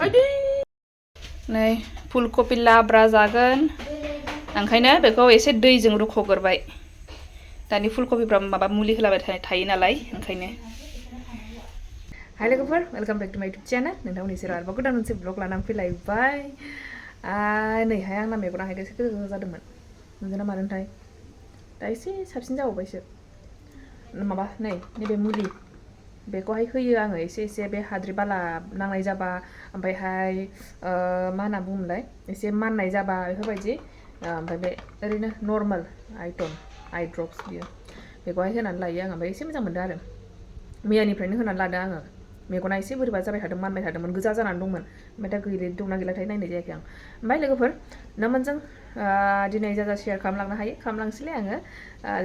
नै फुलकबि लाब्रा जागोन ओंखायनो बेखौ एसे दैजों रुख'ग्रोबाय दानि फुलकबिफ्रा माबा मुलि होलाबाय थायो नालाय ओंखायनो हाय लोगोफोर वेलकाम बेक टु माय इउटुब चेनेल नोंथांमोननि सेराव आरोबाव गोदान मोनसे ब्लग लानानै फैलायबाय नैहाय आंना मेगना एसे गोजौ जादोंमोन नुदोंना मादोंथाय दा एसे साबसिन जाबावबायसो माबा नैबे मुलि बेखौहाय होयो आङो एसे बे हाद्रि बाला नांनाय जाबा ओमफ्रायहाय मा होनना बुङोमोनलाय एसे माननाय जाबा बेफोरबायदि ओमफ्राय बे ओरैनो नर्माल आइ ड्रप्स बियो बेखौहाय होनानै लायो आङो ओमफ्राय एसे मोजां मोनदों आरो मैयानिफ्रायनो होनानै लादों आङो मेगना एसे बोरैबा जाबाय थादों मानबाय थादोंमोन गोजा जानानै दंमोन ओमफ्राय दा गैला दंना गैलाथाय नायनाय जायाखै आं ओमफ्राय लोगोफोर नोंमोनजों दिनै जा शेयार खालामलांनो हायो खालामलांसैलाय आङो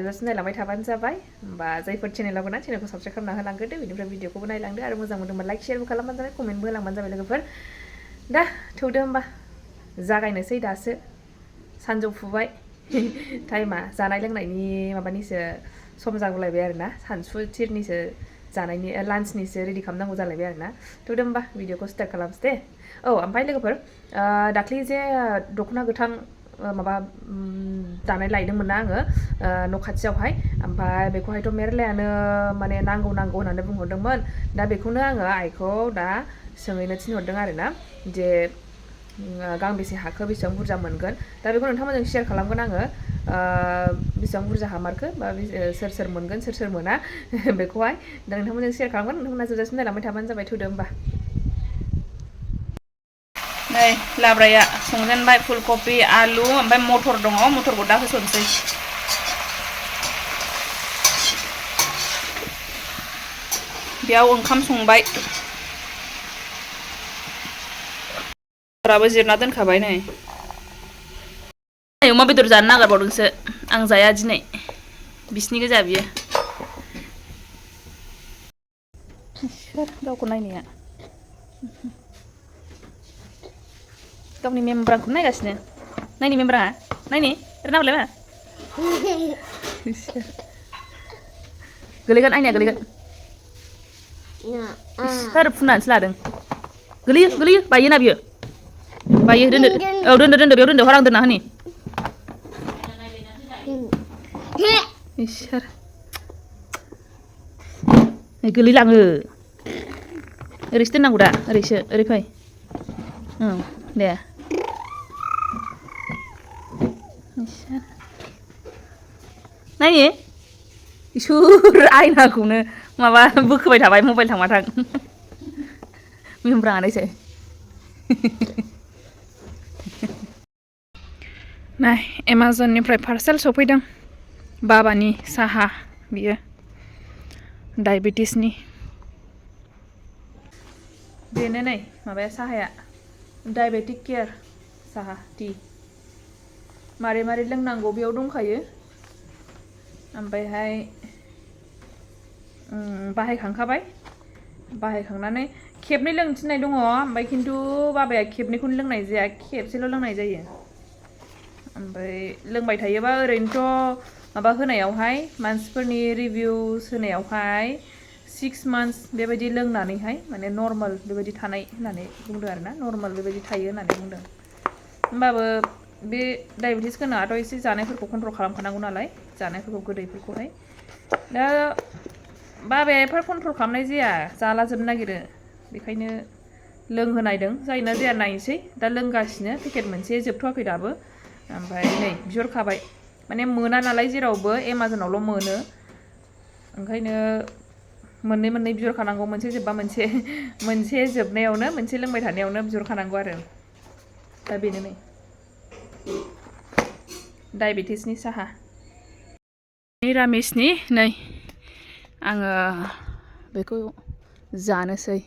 जास्ट नायलांबाय थाबानो जाबाय होमबा जायफोर चेनेलाव ना चेनेलखौ साबस्क्राइब खालामना होलांग्रोदो बेनिफ्राय भिडिअखौबो नायलांदो आरो मोजां मोनदोंबा लाइक शेयारबो खालामबानो जाबाय कमेन्टबो होलांबानो जाबाय लोगोफोर दा थौदो होमबा जागायनोसै दासो सानजौफुबाय टाइमा जानाय लोंनायनि माबानिसो सम जागुलायबाय आरोना सानसुथिरनिसो जानायनि लान्चनिसो रेडि खालामनांगौ जालायबाय आरोना थौदो होमबा भिडिअखौ स्टार्ट खालामसै दे ओमफ्राय लोगोफोर दाख्लि जे दख'ना गोथां माबा दानाय लायदोंमोन ना आङो न' खाथियावहाय ओमफ्राय बेखौहायथ' मेरलायानो माने नांगौ होननानै बुंहरदोंमोन दा बेखौनो आङो आइखौ दा सोंहैनो थिनहरदों आरोना जे गांबेसे हाखो बेसेबां बुरजा मोनगोन दा बेखौ नोंथांमोनजों शेयार खालामगोन आङो बेसेबां बुरजा हामारखो बा सोर मोनगोन सोर मोना बेखौहाय दा नोंथांमोनजों शेयार खालामगोन नोंथांमोना जोबजासिम नायलांबाय थाबानो जाबाय थौदो होमबा नै लाब्राया संजेनबाय फुलकबि आलु ओमफ्राय मटर दङ मटरखौ दा होसनसै बेयाव ओंखाम संबाय राबो जिरना दोनखाबाय नै अमा बेदर जानो नागिरबावदोंसो आं जाया दिनै बिसिनि गोजा बियो गावखौ नायनाया गावनि मेमब्राखौनो नायगासिनो नायनि मेमब्रा नायनि ओरै नाहरलाय मा गोलैगोन आइनाया गोलैगोन सोर फुननानैसो लादों गोलैयो बायोना बियो बायो दोनदो दोनदो बेयाव दोनदो हर आं दोनना होनि इसोर गोलैलाङो ओरैसो दोननांगौ दा ओरैसो ओरै फै दे नायनि इसोर आयनाखौनो माबा बोखोबाय थाबाय मबाइल थांबाथां मेमब्राङानायसै नाय एमाजननिफ्राय पार्सेल सफैदों बाबानि साहा बियो डायबेटिसनि बेनो नै माबाया साहाया डायबेटिक केयार साहा टि मारै लोंनांगौ बेयाव दंखायो ओमफ्रायहाय बाहायखांनानै खेबनै लोंनो थिननाय दङ ओमफ्राय खिन्थु बाबाया खेबनैखौनो लोंनाय जाया खेबसेल' लोंनाय जायो ओमफ्राय लोंबाय थायोबा ओरैनोथ' माबा होनायावहाय मानसिफोरनि रिभिउस होनायावहाय 6 months बेबायदि लोंनानैहाय माने नर्माल बेबायदि थानाय होननानै बुंदों आरोना नर्माल बेबायदि थायो होननानै बुंदों होमबाबो बे डायबेटिस गोनाङाथ' एसे जानायफोरखौ कन्ट्रल खालामखानांगौ नालाय जानायफोरखौ गोदैफोरखौहाय दा बाबाया एफा कन्ट्रल खालामनाय जाया जाला जोबनो नागिरो बेखायनो लोंहोनायदों जायोना जाया नायनोसै दा लोंगासिनो पेकेट मोनसे जोबथ'वाखै दाबो ओमफ्राय नै बिहरखाबाय माने मोना नालाय जेरावबो एमाजनावल' मोनो ओंखायनो मोननै बिहरखानांगौ मोनसे जोबबा मोनसे जोबनायावनो मोनसे लोंबाय थानायावनो बिहरखानांगौ आरो दा बेनो नै डायबेटिसनि साहा निरामिसनि नै आङो बेखौ जानोसै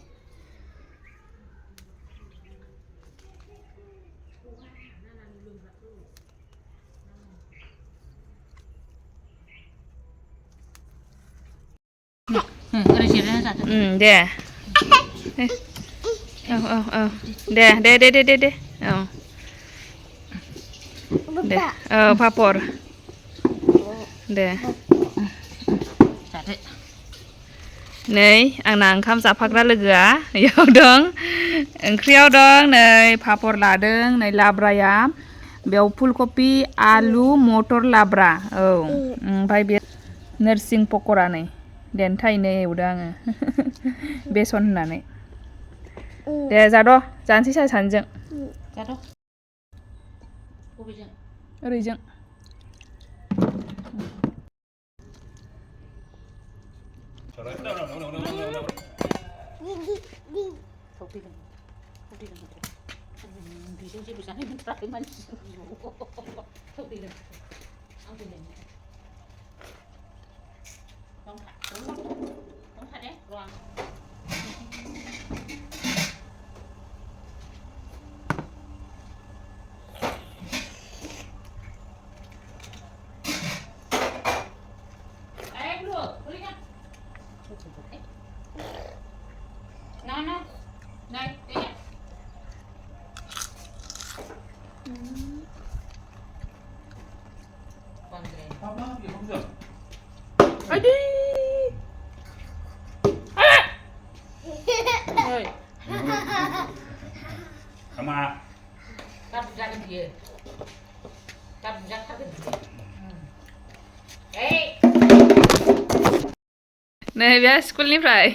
दे दे औ दे पापर दे नै आंना ओंखाम जाफाग्रा लोगोआ इयाव दं ओंख्रियाव दं नै पापर लादों नै लाब्राया बेयाव फुलकपि आलु मटर लाब्रा औ ओमफ्राय बे नोरसिं पक'रा नै देन्थायैनो एवदों आङो बेसन होनानै दे जाद' जानोसै सानैजों जाद' बबेजों ओरैजों बेजों जेबो जानाय मोनथाराखै मानसि Aduh. Oi. Sama. Kamu jangan dia. Kamu jangan dia. नै बे स्कुलनिफ्राय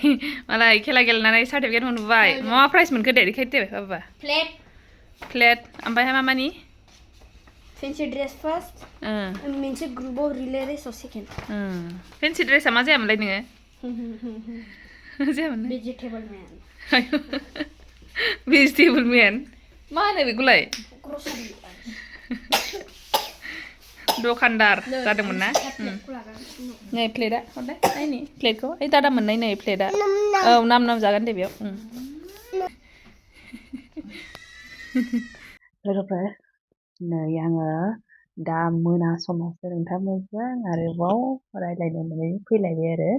मालाय खेला गेलेनानै सार्टिफिकेट मोनबोबाय मा प्राइज मोनखो दे देखायदो बाबा प्लेट ओमफ्राय मा मानि फेन्सि ड्रेस फार्स्ट मोनसे ग्रुपाव रिले रेसाव सेकेन्ड फेन्सि ड्रेसा मा जायामोनलाय नोङो जायामोन भेजिटेबल मेन भेजिटेबल मेन मा होनो बेखौलाय दखानदार जादोंमोन ना नै प्लेटआ हरलाय नायनि प्लेटखौ ओइ दादा मोननाय नै प्लेटआ औ नाम जागोन दे बेयाव लोगोफोर नै आङो दा मोना समावसो नोंथांमोनजों आरोबाव रायज्लायनो होननानै फैलायबाय आरो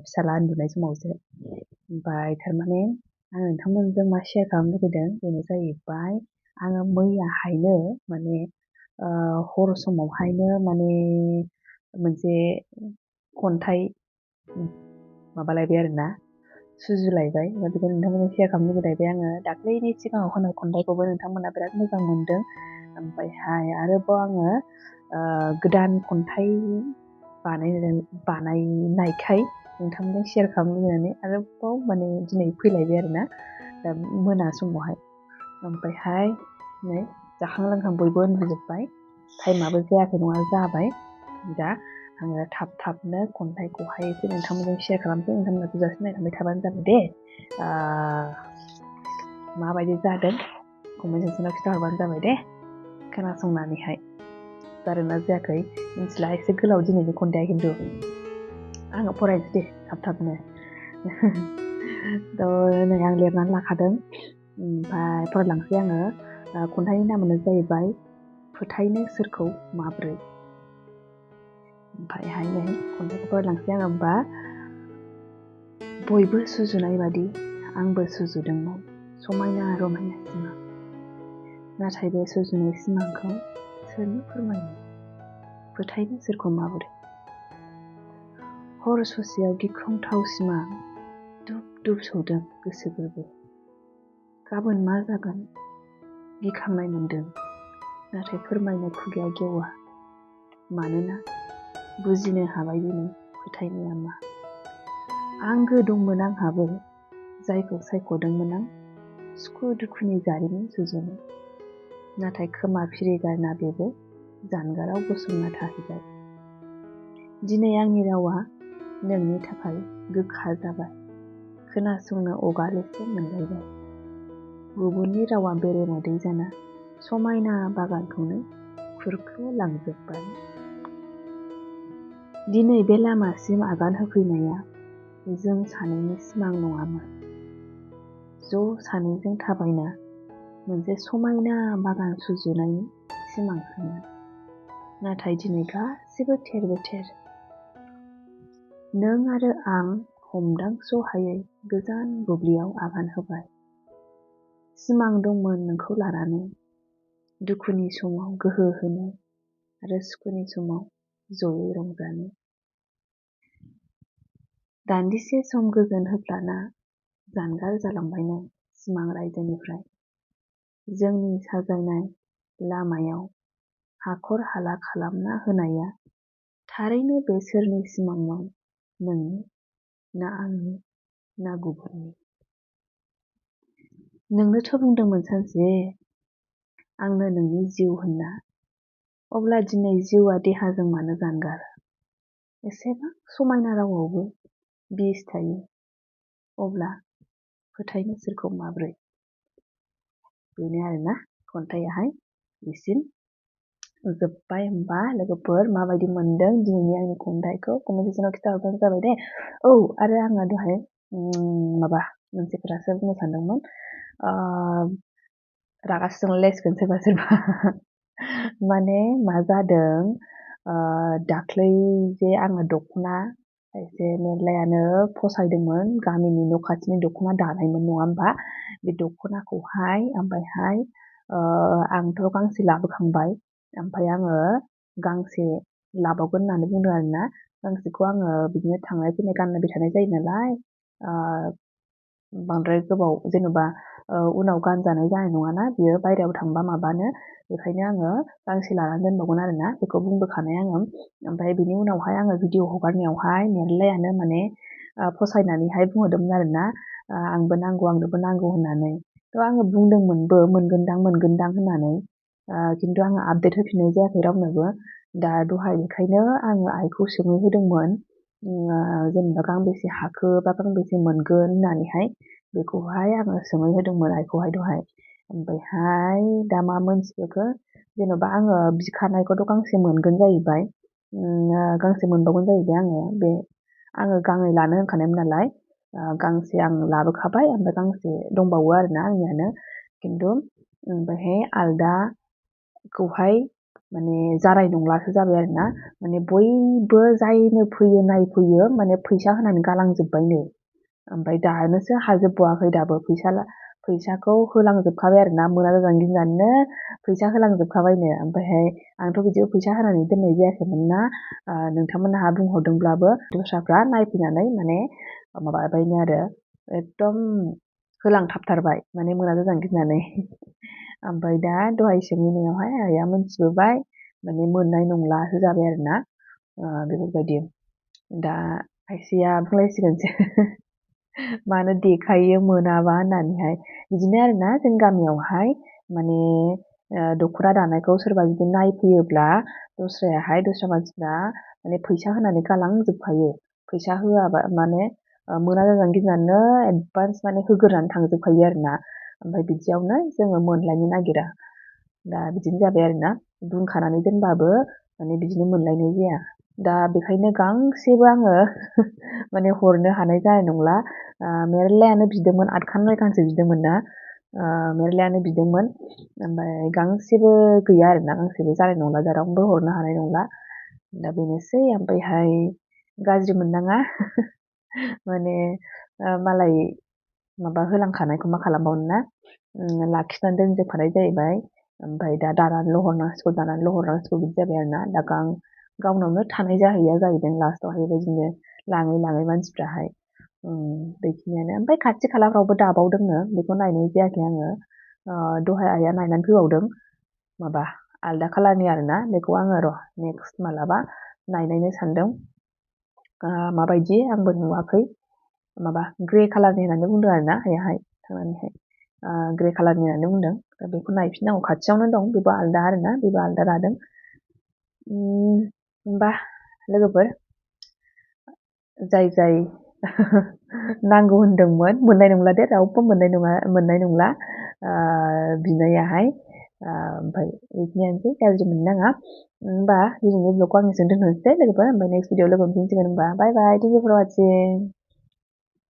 फिसाला उन्दुनाय समावसो ओमफ्राय थारमाने आं नोंथांमोनजों मा शेयार खालामनो लुबैदों बेनो जाहैबाय आङो मैयाहायनो माने हर समावहायनो माने मोनसे खन्थाइ माबालायबाय आरोना सुजुलायबाय बेखौ नोंथांमोनजों शेयार खालामनो लुबैलायबाय आङो दाख्लैनि सिगाङाव होनाय खन्थाइखौबो नोंथांमोना बिराद मोजां मोनदों ओमफ्रायहाय आरोबाव आङो गोदान खन्थाइ बानायनायखाय नोंथांमोनजों शेयार खालामनो लुबैनानै आरोबाव माने दिनै फैलायबाय आरोना दा मोना समावहाय ओमफ्रायहाय नै जाखां लोंखां बयबो उन्दुजोब्बाय टाइमाबो जायाखै नङा जाबाय दा आङो थाबनो खन्थाइखौहाय एसे नोंथांमोनजों शेयार खालामसै नोंथांमोना थोजासे नायखांबाय थाबानो जाबाय दे माबायदि जादों कमेन्ट सेक्सनाव खिन्थाहरबानो जाबाय दे खोनासंनानैहाय जादोंना जायाखै मिथिला एसे गोलाव दिनैनि खन्थाइया खिन्थु आङो फरायनोसै दे थाबनो थ' नै आं लिरनानै लाखादों ओमफ्राय फरायलांसै आङो खन्थाइनि नामानो जाहैबाय फोथायनो सोरखौ माब्रै ओमफ्रायहाय नै खन्थाइखौ फरायलांसै आङो होमबा बयबो सुजुनाय बादि आंबो सुजुदोंमोन समायना रमायना सिमां नाथाय बे सुजुनाय सिमांखौ सोरनो फोरमायनो फोथायनो सोरखौ माबोरै हर ससेयाव गिख्रंथाव सिमां दुब दुब सौदों गोसो गोरबो गाबोन मा जागोन गिखांनाय मोनदों नाथाय फोरमायनो खुगाया गेवा मानोना बुजिनो हाबाय दिनै फोथायनाया मा आंगो दंमोन आंहाबो जायखौ सायख'दोंमोन आं सुखु दुखुनि जारिमिन सुजुनो नाथाय खोमा फिरि गारना बेबो जानगाराव गसंना थाहैबाय दिनै आंनि रावा नोंनि थाखाय गोखा जाबाय खोनासंनो अगालेसे मोनलायबाय गुबुननि रावा बेरे मोदै जाना समायना बागानखौनो खुरख्ल'लांजोब्बाय दिनै बे लामासिम आगान होफैनाया जों सानैनि सिमां नङामोन ज' सानैजों थाबायना मोनसे समायना बागान सुजुनायनि सिमांसोमोन नाथाय दिनै गासिबो थेर बेथेर नों आरो आं हमदांस'हायै गोजान बुब्लियाव आगान होबाय सिमां दंमोन नोंखौ लानानै दुखुनि समाव गोहो होनो आरो सुखुनि समाव जयै रंजानो दान्दिसे सम गोजोन होफ्लाना जानगार जालांबाय नों सिमां रायजोनिफ्राय। जोंनि साजायनाय लामायाव हाखर हाला खालामना होनाया थारैनो बे सोरनि सिमांमोन, नोंनि ना आंनि ना गुबुननि? नोंनोथ' बुंदोंमोन सानसे आंनो नोंनि जिउ होनना, अब्ला दिनै जिउआ देहाजों मानो जानगार? एसेबां समायना रावआवबो बिस थायो, अब्ला फोथायनो सोरखौ माब्रै? बेनो आरोना खन्थाइयाहाय बिसिम जोब्बाय। होमबा लोगोफोर माबायदि मोनदों दिनैनि आंनि खन्थाइखौ कमेन्ट सेक्सनाव खिन्थाहरबानो जाबाय दे। औ आरो आङो दहाय माबा मोनसे खोथासो बुंनो सानदोंमोन। रागासो जोंलायलायसिगोन सोरबा सोरबा माने मा जादों, दाख्लै जे आङो दख'ना एसे मेरलायानो फसायदोंमोन, गामिनि न' खाथिनि दख'ना दानायमोन नङा होमबा? बे दख'नाखौहाय ओमफ्रायहाय आंथ' गांसे लाबोखांबाय, ओमफ्राय आङो गांसे लाबावगोन होननानै बुंदों आरोना। गांसेखौ आङो बिदिनो थांलाय फैलाय गानबाय थानाय जायो नालाय, बांद्राय गोबाव जेन'बा उनाव गानजानाय जानाय नङाना बियो बायहेरायाव थांबा माबानो, बेखायनो आङो गांसे लानानै दोनबावगोन आरोना, बेखौ बुंबोखानाय आङो। ओमफ्राय बिनि उनावहाय आङो भिडिअ हगारनायावहाय मेरलायानो माने फसायनानैहाय बुंहरदोंमोन आरोना, आंनोबो नांगौ होननानै। थ' आङो बुंदोंमोनबो मोनगोनदां होननानै, खिन्थु आङो आपडेट होफिननाय जायाखै रावनोबो। दा दहाय बेखायनो आङो आइखौ सोंहैहोदोंमोन, जेनेबा गांबेसे हाखो बा गांबेसे मोनगोन होननानैहाय, बेखौहाय आङो सोंहैहोदोंमोन आइखौहाय दहाय। ओमफ्रायहाय दा मा मोनथिबोखो, जेन'बा आङो बिखानायखौथ' गांसे मोनगोन जाहैबाय, गांसे मोनबावगोन जाहैबाय आङो गांनै लानो होनखानायमोन नालाय, गांसे आं लाबोखाबाय ओमफ्राय गांसे दंबावो आरोना आंनियानो, खिन्थु ओमफ्रायहाय आलदाखौहाय माने जानाय नंलासो जाबाय आरोना। माने बयबो जायनो फैयो नायफैयो माने फैसा होनानै गालांजोब्बायनो, ओमफ्राय दानोसो हाजोबबावाखै दाबो, फैसाखौ होलांजोबखाबाय आरोना, मोना जाजानो गिनानैनो फैसा होलांजोबखाबायनो। ओमफ्रायहाय आंथ' बिदियाव फैसा होनानै दोननाय जायाखैमोन ना, नोंथांमोनहा बुंहरदोंब्लाबो दस्राफ्रा नायफैनानै माने माबाबायनो आरो, एकदम होलांथाबथारबाय माने मोना जाजानो गिनानै। ओमफ्राय दा दहाय सोंहैनायावहाय आइया मोनथिबोबाय, माने मोननाय नंलासो जाबाय आरोना, बेफोरबायदि। दा खायसेया बुंलायसिगोनसो मानो देखायो मोनाबा होननानैहाय। बिदिनो आरोना जोंनि गामियावहाय माने दख'ना दानायखौ सोरबा जुदि नायफैयोब्ला दस्रा मानसिफ्रा माने फैसा होनानै गालांजोबखायो। फैसा होआबा माने मोना जाजानो गिनानैनो एडभान्स माने होग्रोनानै थांजोबखायो आरोना, ओमफ्राय बिदियावनो जोङो मोनलायनो नागिरा। दा बिदिनो जाबाय आरोना, बुंखानानै दोनबाबो माने बिदिनो मोनलायनाय जाया। दा बेखायनो गांसेबो आङो माने हरनो हानाय जानाय नंला। मेरलायानो बिदोंमोन, 8खान 9खानसो बिदोंमोन ना, मेरलायानो बिदोंमोन, ओमफ्राय गांसेबो गैया आरोना, गांसेबो जानाय नंला, दा रावनोबो हरनो हानाय नंला। दा बेनोसै, ओमफ्रायहाय गाज्रि मोननाङा माने मालाय माबा होलांखानायखौ मा खालामबावनो ना, लाखिनानै दोनजोबखानाय जाहैबाय। ओमफ्राय दा दानानैल' हरनांसिगौ बिदि जाबाय आरोना। दा गावनावनो थानाय जाहैया जाहैदों लास्टआवहाय, बेबायदिनो लाङै मानसिफ्राहाय। बेखिनियानो। ओमफ्राय खाथि खालाफ्रावबो दाबावदोंनो, बेखौ नायनाय जायाखै आङो। दहाय आइया नायनानै फैबावदों, माबा आलदा खालारनि आरोना, बेखौ आङो र' नेक्स्ट मालाबा नायनायनो सानदों, माबायदि आंबो नुवाखै। माबा ग्रे कालारनि होननानै बुंदों आरोना आइयाहाय थांनानैहाय, ग्रे कालारनि होननानै बुंदों। दा बेखौ नायफिननांगौ, खाथियावनो दं, बेबो आलदा आरोना, बेबो आलदा दादों। होमबा लोगोफोर, जाय नांगौ होनदोंमोन मोननाय नंला दे, रावबो मोननाय नंला बिनायाहाय। ओमफ्राय बेखिनियानोसै, गाज्रि मोननाङा। होमबा दिनैनि ब्लगखौ आं एसेयावनो दोनथ'नोसै लोगोफोर, ओमफ्राय नेक्स्ट भिडिअ लोगो मोनफिनसिगोन। होमबा बाय बाय, थेंक इउ फर वाचिं।